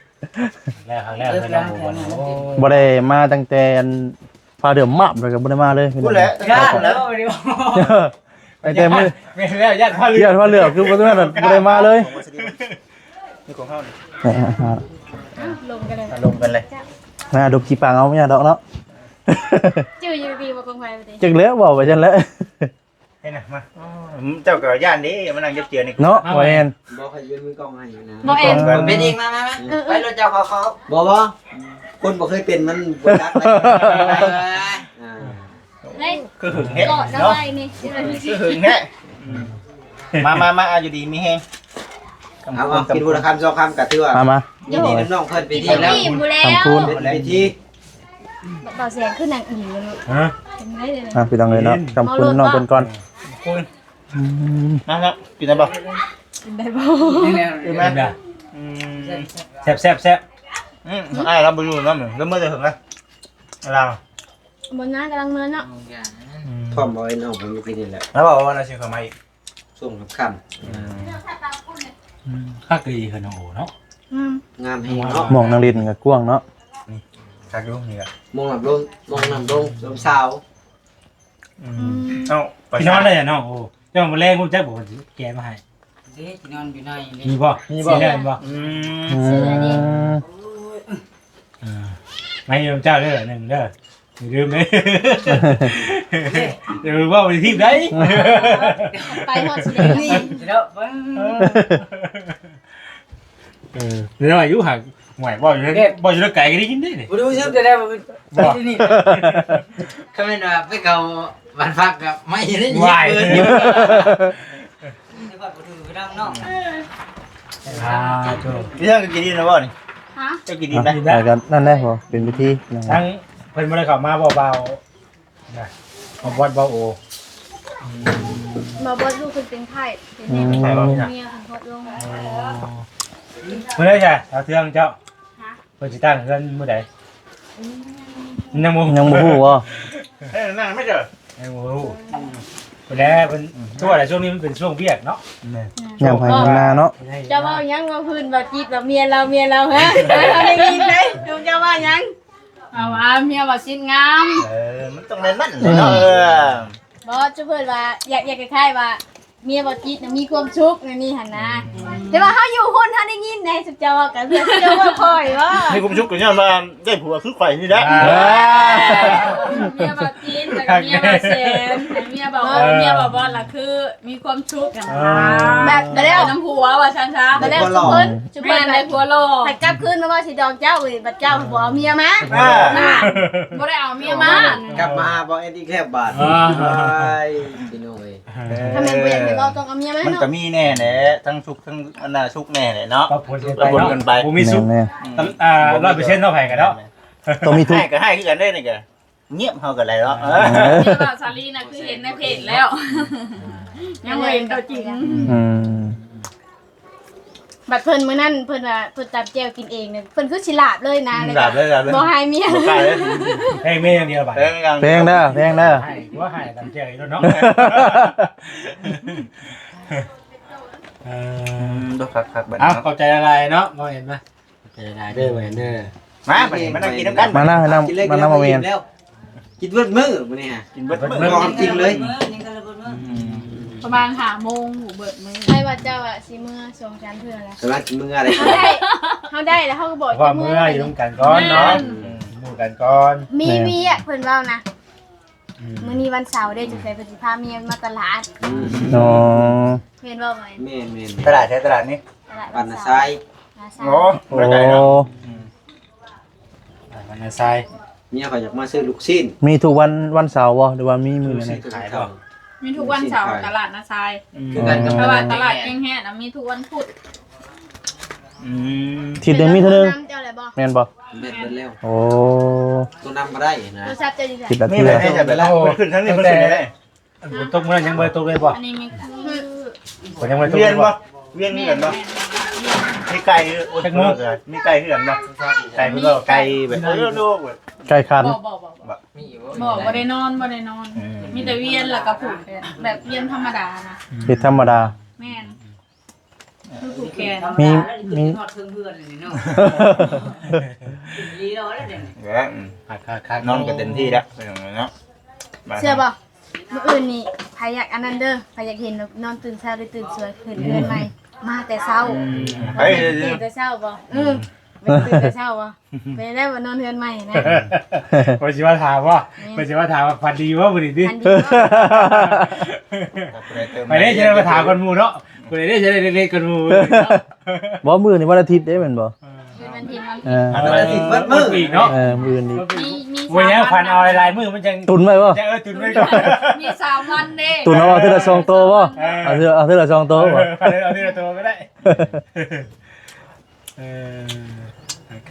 ແລ້ວ ຄັ້ງແລກເລີຍເນາະ ບໍ່ໄດ້ມາຕັ້ງແຕ່ອັນ ພາເດືອມມາບແລ້ວກໍບໍ່ໄດ້ມາເລີຍ ພຸ້ນແຫຼະ ຕັ້ງແຕ່ມື້ ແມ່ນແລ້ວ ຢ້ານພາເຫຼືອ ຢ້ານພາເຫຼືອ ຄືບໍ່ໄດ້ມາເລີຍ ນີ້ຂອງເຮົານີ້ ລົມກັນເລີຍ ລົມກັນເລີຍ ໜ້າດົບຂີ້ປາງເອົາບໍ່ຍາກດອກເນາະ ຈື່ຢູ່ດີບໍ່ ຂອງໃຜບໍ່ຕິ ຈັກແລ້ວ ເວົ້າໄປຊັ້ນແຫຼະ ເຫັນນະ ມາ ເຈົ້າກໍຢ້ານເດ້ ມານັ່ງເຈັບເຈືອນີ້ເນາະ ບໍ່ແມ່ນ ບໍ່ໃຫ້ຢືນມືກ້ອງໃຫ້ນະ ບໍ່ແມ່ນ ເປັນອີກ ມາ ມາ ມາ ເອີ ເອີ ໄປລົດເຈົ້າ ເຂົາ ເຂົາ ບໍ່ ບໍ່ ຄົນບໍ່ເຄີຍເປັນມັນບໍ່ຈັກເລີຍ ອ່າ ເຮີ້ຍ ຄືຫຶງແທ້ເນາະ ຄືຫຶງແທ້ ມາ ມາ ມາ ຢູ່ດີມີແຮງ ເອົາ ເອົາ ກິນຄົນລະຄຳສອງຄຳກໍຖືວ່າ ມາ ມາ ຍິນດີນຳນ້ອງເພິ່ນ ເປັນທີ່ແລ້ວ ເປັນທີ່ ບ່າວແສນຄືນາງອີ່ເນາະ ຮະ ເປັນໄງເດ ອ່ະ ພີ່ນ້ອງເອີຍເນາະ ຄຳຄຸນນ້ອງເພິ່ນກ່ອນ ອືມ ມາແລ້ວ ກິນໄດ້ບໍ່ ກິນໄດ້ບໍ່ ກິນໄດ້ ອືມ ແຊບໆໆ ອືມ ອ້າຍລາວບໍ່ຢູ່ນຳ ລາວເມືອແຕ່ເຖິງນະ ລາວ ບໍ່ນາກຳລັງເມືອເນາະ ອືມ ພ້ອມບໍ່ ໄອ້ນ້ອງເພິ່ນຢູ່ພີ້ນີ້ແຫຼະ ລາວບອກວ່າລາວຊິເຂົ້າມາອີກ ຊ່ວງຄ່ຳໆ ອືມ ອືມ ຄັກອີ່ຫຼີເຮືອນນ້ອງໂອເນາະ ງາມ ງາມແຮງເນາະ ໝ່ອງນັ່ງຫຼິ້ນກໍກວ້າງເນາະ ນີ້ ຄັກຢູ່ນີ້ກໍ ໝ່ອງນ້ຳລົງ ໝ່ອງນ້ຳລົງ ລົມຊາວ ອືມ ອືມ ເອົ້າ ຊິນອນໄດ້ຫຍັງນ້ອງໂອ ເຈົ້າມື້ແລງຮູ້ຈັກບໍ່ ເພິ່ນຊິແກະມາໃຫ້ ເດ້ ຊິນອນຢູ່ໃນນີ້ ມີບໍ່ ມີບໍ່ ຊິແລ່ນບໍ່ ອືມ ເສື້ອນີ້ ອືມ ອ່າ ມາຢູ່ນຳເຈົ້າເດີ ໜຶ່ງເດີ ຢ່າລືມເດີ ຢ່າລືມເວົ້າໄປທີບໃດ ໄປຮອດຊິໄດ້ ເອີ ເອີ ນ້ອຍຢູ່ຫາກ ຫ່ວຍ ເວົ້າຢູ່ ເດ້ ເວົ້າຢູ່ໄກກໍໄດ້ຍິນເດ້ນີ້ ບໍ່ຮູ້ສຶກໄດ້ບໍ່ ບໍ່ ນີ້ ຄັນແມ່ນວ່າໄປເຂົ້າບ້ານພັກກໍໄໝ້ເດ້ ຫວາຍ ຍິງເບີດ ນີ້ແຕ່ວ່າບໍ່ຖືກໄປນຳເນາະ ອ່າ ໂຕ ເລື່ອງກິນອີ່ນະບໍ່ນີ້ ຮະ ເຈົ້າກິນອີ່ນະ ອ່ະ ແລ້ວກໍນັ້ນແຫຼະ ເປັນພິທີ ທັງເພິ່ນບໍ່ໄດ້ເຂົ້າມາບໍ່ ບ່າວ ນະ ມາບອດ ບ່າວໂອ ອືມ ມາບອດ ລູກເພິ່ນເປັນໄຂ້ ເປັນແມ່ ອືມ ເປັນເມຍເພິ່ນພອດລົງ ອໍ ມື້ໃດຊະ ດາວເຮືອງເຈົ້າ ຮະ ເພິ່ນຊິຕັ້ງເຮືອນມື້ໃດ ອືມ ຍັງບໍ່ ຍັງບໍ່ຮູ້ບໍ່ ເອີ ນັ້ນແມ່ນເດີ ຍັງບໍ່ຮູ້ ອືມ ພຸ້ນແຫຼະ ເພິ່ນ ອືມ ຊ່ວງໃດ ຊ່ວງນີ້ມັນເປັນຊ່ວງວຽກເນາະ ແມ່ນ ຍາມໄຮ່ຍາມນາເນາະ ເຈົ້າເວົ້າຫຍັງ ເວົ້າພື້ນ ເວົ້າຈີດ ເວົ້າເມຍລາວ ເມຍລາວ ຮະ ເຮົາໄດ້ຍິນເດ້ ເຈົ້າເວົ້າຫຍັງ ເອົາວ່າເມຍວ່າຊິດງາມ ເອີ ມັນຕ້ອງແມ່ນນັ້ນແຫຼະເນາະ ອືມ ເອີ ບໍ່ ຈຸເພິ່ນວ່າ ຢາກ ຢາກຄ້າຍໆວ່າ ເມຍບໍ່ຕິດນະມີຄວາມສຸກ ແນວນີ້ຫັ້ນນະ ອືມ ແຕ່ວ່າເຮົາຢູ່ພຸ້ນ ເຮົາໄດ້ຍິນໃດ ຊຸມເຈົ້າເວົ້າກັນ ເພື່ອເຈົ້າເວົ້າຄ່ອຍບໍ່ ມີຄວາມສຸກກໍຍ້ອນວ່າໄດ້ຜົວຄືຂ້ອຍນີ້ແຫຼະ ອ່າ ເມຍບໍ່ຕິດ ແລ້ວກໍເມຍບໍ່ແສນ ໃຫ້ເມຍບໍ່ ເອີ ເມຍບໍ່ບອດລະຄື ມີຄວາມສຸກຫັ້ນນະ ອ່າ ແບບໄດ້ນຳຜົວວ່າຊັ້ນຊະ ໄດ້ຜົວຫຼໍ່ ແມ່ນ ໄດ້ຜົວຫຼໍ່ ໃຫ້ກັບຄືນມາວ່າຊິດອງເຈົ້າ ບັດເຈົ້າບໍ່ເອົາເມຍມາ ອ່າ ບໍ່ໄດ້ເອົາເມຍມາ ກັບມາຫາບ່າວແອດອີກແລ້ວບາດ ອ່າ ໂອ້ຍ ພີ່ນ້ອງເອີຍ ເອີ ຖ້າແມ່ນບໍ່ຢາກໃຫ້ເວົ້າຕ້ອງເອົາເມຍມາ ມັນ ເນາະ ກໍມີແນ່ແຫຼະ ທັງສຸກທັງອັນນ່າ ສຸກແນ່ແຫຼະເນາະ ປັບຜົນກັນໄປ ປັບຜົນກັນໄປ ບໍ່ມີສຸກ ອືມ ອ່າ ຮ້ອຍເປີເຊັນເນາະ ໃຜກໍເນາະ ຕ້ອງມີທຸກ ໃຫ້ກໍໃຫ້ຄືກັນເດ້ນີ້ກໍ ງຽບເຮົາກໍໄດ້ເນາະ ເອີ ເອີ ແຕ່ວ່າສາລີນະຄືເຫັນໃນເພຈແລ້ວ ຍັງບໍ່ເຫັນຕົວຈິງ ອືມ ບັດເພິ່ນມື້ນັ້ນເພິ່ນວ່າເພິ່ນຕຳແຈ່ວກິນເອງນະ ເພິ່ນຄືຊິລາບເລີຍນະ ອືມ ລາບເລີຍ ລາບເລີຍ ບໍ່ໃຫ້ເມຍ ບໍ່ກ້າເລີຍ ແພງເມຍຢ່າງດຽວບັດ ແພງຢ່າງ ແພງເດີ ແພງເດີ ໃຫ້ ວ່າໃຫ້ຕຳແຈ່ວອີກແລ້ວເນາະ ເອີ ອືມ ບໍ່ຄັກໆ ບັດ ເອົາ ເນາະ ຂອບໃຈຫຼາຍໆເນາະ ບໍ່ເຫັນມາ ຂອບໃຈຫຼາຍເດີ ບໍ່ເຫັນເດີ ມາ ບັດນີ້ມານັ່ງກິນນຳກັນ ມານັ່ງ ມານັ່ງ ກິນແລ້ວ ມານັ່ງ ມາເມນ ກິນເບິດມື້ມື້ນີ້ຫະ ກິນເບິດມື້ ເວົ້າຄວາມຈິງເລີຍ ອືມ ປະມານຫ້າໂມງ ເບິດມື້ ໃຜວ່າເຈົ້າອະຊິເມືອສອງສາມເທື່ອແລ້ວ ກຳລັງຊິເມືອເດ້ ເຮົາໄດ້ ເຮົາໄດ້ແລ້ວເຮົາກໍບອກ ເມືອຢູ່ນຳກັນກ່ອນເນາະ ແມ່ນ ອືມ ຢູ່ນຳກັນກ່ອນ ມີ ແມ່ນ ວຽກເພິ່ນເວົ້ານະ ອືມ ມື້ນີ້ວັນເສົາເດ້ ສົງໄສເພິ່ນຊິພາເມຍມາຕະຫຼາດ ອືມ ອໍ ແມ່ນບໍ່ ແມ່ນ ແມ່ນ ຕະຫຼາດໃສ ຕະຫຼາດນີ້ ຕະຫຼາດບ້ານນາຊາຍ ໂອ້ ບໍ່ໄກເນາະ ອືມ ບ້ານນາຊາຍ ເມຍຂ້ອຍຢາກມາຊື້ລູກຊີ້ນ ມີທຸກວັນ ວັນເສົາບໍ່ ຫຼືວ່າມີມື້ໃດ ຂາຍບໍ່ ມີທຸກວັນເສົາ ຕະຫຼາດນາຊາຍ ອືມ ຄືກັນກັບ ແຕ່ວ່າຕະຫຼາດແກ້ງແຮດນະ ມີທຸກວັນພຸດ ອືມ ທິດໜຶ່ງມີເທື່ອໜຶ່ງ ແມ່ນບໍ່ ແມ່ນເບິດແລ້ວ ໂອ້ ໂທນຳບໍ່ໄດ້ນະ ໂທລະສັບເຈົ້າຢູ່ໃສ ທິດລະເທື່ອ ມີແບບໃດ ແບບໃດ ເພິ່ນຂຶ້ນທາງນີ້ ເພິ່ນຂຶ້ນໄດ້ ອັນຝົນຕົກມື້ນັ້ນຍັງບໍ່ໄດ້ຕົກເລີຍບໍ່ ອັນນີ້ມີຄື ຍັງບໍ່ໄດ້ຕົກເລີຍບໍ່ ວຽນບໍ່ ວຽນເຮືອນບໍ່ ແມ່ນໆ ມີໄກ່ ໂອ້ຍ ຈັກໂມງ ມີໄກ່ເຮືອນບໍ່ ໄກ່ເພິ່ນບໍ່ ໄກ່ແບບ ໂອ້ຍ ໂອ້ຍ ໄກ່ຂັນ ບໍ່ ບໍ່ ບໍ່ ບໍ່ ມີຢູ່ບໍ່ ບໍ່ ບໍ່ໄດ້ນອນ ບໍ່ໄດ້ນອນ ອືມ ມີແຕ່ວຽນ ແລ້ວກໍຜູກແບບວຽນທຳມະດານະ ເຮັດທຳມະດາ ແມ່ນ ຄືຜູກແຂນ ມີ ມີ ຮອດເທິງເຮືອນນີ້ເນາະ ລີລໍແລ້ວເດ ເອີ ອືມ ຄັກໆໆ ນອນກໍເຕັມທີ່ແລ້ວ ເປັນຫຍັງເນາະ ເຊື່ອບໍ່? ມື້ອື່ນນີ້ໃຜຢາກອັນນັ້ນເດີ ໃຜຢາກເຫັນແບບນອນຕື່ນເຊົ້າ ຫຼື ຕື່ນສວຍ ຂຶ້ນເຮືອນໃໝ່ ມາແຕ່ເຊົ້າ ອືມ ໄປເດີ ຕື່ນແຕ່ເຊົ້າບໍ່? ອືມ ອືມ ໄປຕື່ນແຕ່ເຊົ້າບໍ່? ເປັນໄດ້ບໍ່ນອນເຮືອນໃໝ່ນະ? ເພິ່ນຊິມາຖາມບໍ່? ແມ່ນ ເພິ່ນຊິມາຖາມວ່າຝັນດີບໍ່ມື້ນີ້ຕິ? ຝັນດີບໍ່? ໄປເດ້ ຈະໄດ້ມາຖາມກ່ອນໝູ່ເນາະ ຜູ້ໃດເດ້ ຈະໄດ້ເລັກໆກ່ອນໝູ່ມື້ນີ້ເນາະ ບໍ່ ມື້ນີ້ວັນອາທິດເດ້ແມ່ນບໍ່? ເອີ ຄືມັນເຫັນວ່າ ເອີ ວັນອາທິດເບິດມື້ອີກເນາະ ເອີ ມື້ອື່ນອີກ ມີ ມີ ໂອ້ຍ ສາມວັນ ແນວຝັນເອົາຫຼາຍໆມື້ມັນຈັ່ງ ຕຸນໄວ້ບໍ່? ເອີ ຕຸນໄວ້ກ່ອນ ມີສາມວັນເດ້ ຕຸນເອົາເທື່ອລະສອງໂຕບໍ່? ເອີ ເອົາເທື່ອ ເອົາເທື່ອລະສອງໂຕບໍ່? ເອີ ຝັນເອົາເທື່ອລະໂຕກໍໄດ້ ເອີ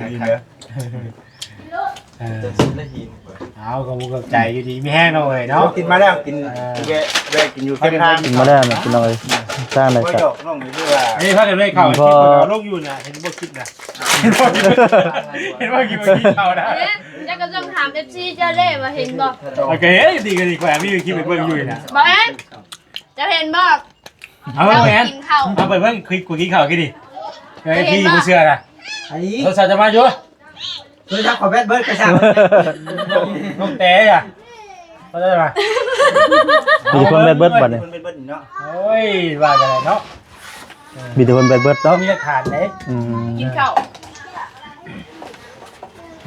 ດີເນາະ ເອີ ເຈົ້າສຸດລະຫີນ ເອົາ ຂອບຄຸນຂອບໃຈ ຢູ່ດີມີແຮງເນາະເອີຍເນາະ ກິນມາແລ້ວ ກິນ ເອີ ແວະ ແວະກິນຢູ່ເຄັມທາງ ກິນມາແລ້ວນະພີ່ນ້ອງເອີຍ ທາງໃດ ບໍ່ ກໍ ຢອກນ້ອງນີ້ຄືວ່າ ອັນນີ້ພາກັນໄວ້ເຂົ້າ ຄລິບເຂົາລົງຢູ່ນະ ເຫັນບໍ່ຄລິບນະ ເຫັນບໍ່ຄລິບ ເຫັນບໍ່ຄລິບເຂົານະ ເອີ ແລ້ວກໍຕ້ອງຖາມເອັຟຊີເຈົ້າເດ້ວ່າເຫັນບໍ່? ໂອເຄ ດີກໍດີ ຂ້ອຍມີຄລິບໃຫ້ເບິ່ງຢູ່ນະ ບໍ່ແມ່ນ ເຈົ້າເຫັນບໍ່? ເອົາແມ່ນ ເຈົ້າກິນເຂົ້າ ເອົາໄປເບິ່ງຄລິບ ກູກິນເຂົ້າກິນນີ້ ເອີ ເຈົ້າເຫັນບໍ່? ທີ່ບໍ່ເຊື່ອນະ ໄອ້ ໂທລະສັບຈະມາຢູ່ ໂທລະສັບຂ້ອຍແບັດເບິດກະຊ່າງ ນ້ອງແຕອະ ເຂົາເຈົ້າວ່າ ມີແຕ່ຄົນແບັດເບິດບັດນີ້ ຄົນແບັດເບິດເນາະ ໂອ້ຍ ວ່າກັນແຫຼະເນາະ ມີແຕ່ຄົນແບັດເບິດເນາະ ມີຫຼັກຖານເດ້ ອືມ ກິນເຂົ້າ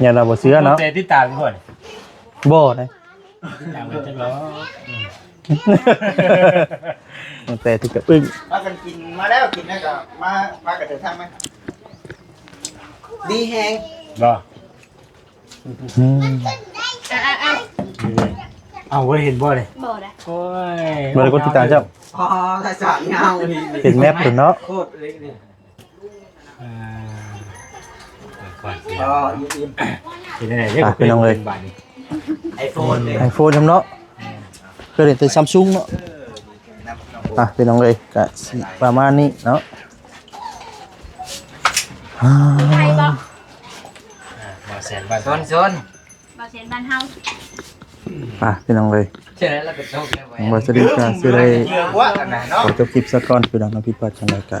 ຢ່າລະບໍ່ເຊື່ອເນາະ ແຕ່ຕິດຕາມຢູ່ບໍ່ນີ້? ບໍ່ເດ້ ຕັ້ງແຕ່ທີ່ກະປຶ້ງ ພາກັນກິນມາແລ້ວ ກິນແລ້ວກໍມາ ພາກັນເດີນທາງມາ ດີແຮງ ບໍ່ ອືມ ອ່ະໆໆ ເອົາ ບໍ່ໄດ້ເຫັນບໍ່ນີ້? ບໍ່ໄດ້ ໂອ້ຍ ບໍ່ໄດ້ກົດຕິດຕາມເຈົ້າ ອໍ ສາຍສານຍາວນີ້ ເປັນແມັບພຸ້ນເນາະ ໂຄດເລັກນີ້ ອ່າ ອໍ ອີ່ມໆ ເປັນຈັ່ງໃດເດ້ ອ່ະ ພີ່ນ້ອງເອີຍ ບາດນີ້ ໄອໂຟນເດ້ ໄອໂຟນນຳເນາະ ເຄີຍເຫັນແຕ່ຊຳຊຸງເນາະ ອ່ະ ພີ່ນ້ອງເອີຍ ກະຊິປະມານນີ້ເນາະ ໄທບໍ່? ອ່າ ບ່າວແສນບ້ານ ຊົນໆ ບ່າວແສນບ້ານເຮົາ ອ່ະ ພີ່ນ້ອງເອີຍ ເຈົ້ານັ້ນລະເປັນໂຊກແລ້ວ ບ່າວສະດີກະຊິໄດ້ຂໍຈົບຄລິບຊະກ່ອນ ພີ່ນ້ອງເນາະ ຜິດພາດຈັ່ງໃດກະຂໍ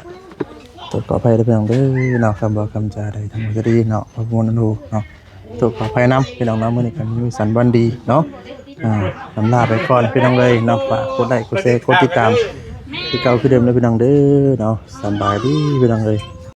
ໂທດຂໍອະໄພເດີພີ່ນ້ອງເດີເນາະ ຄຳເວົ້າຄຳຈາໃດທາງບ່າວສະດີເນາະ ບໍ່ມ່ວນອັນຮູ້ເນາະ ໂທດຂໍອະໄພນຳ ພີ່ນ້ອງເນາະ ມື້ນີ້ກະມີສັນວັນດີເນາະ ອ່າ ລຳລາໄປກ່ອນ ພີ່ນ້ອງເອີຍເນາະ ຝາກກົດໄລ້ ກົດແຊ ກົດຕິດຕາມ ຄືເກົ່າຄືເດີມເດີພີ່ນ້ອງເດີເນາະ ສະບາຍດີພີ່ນ້ອງເອີຍ.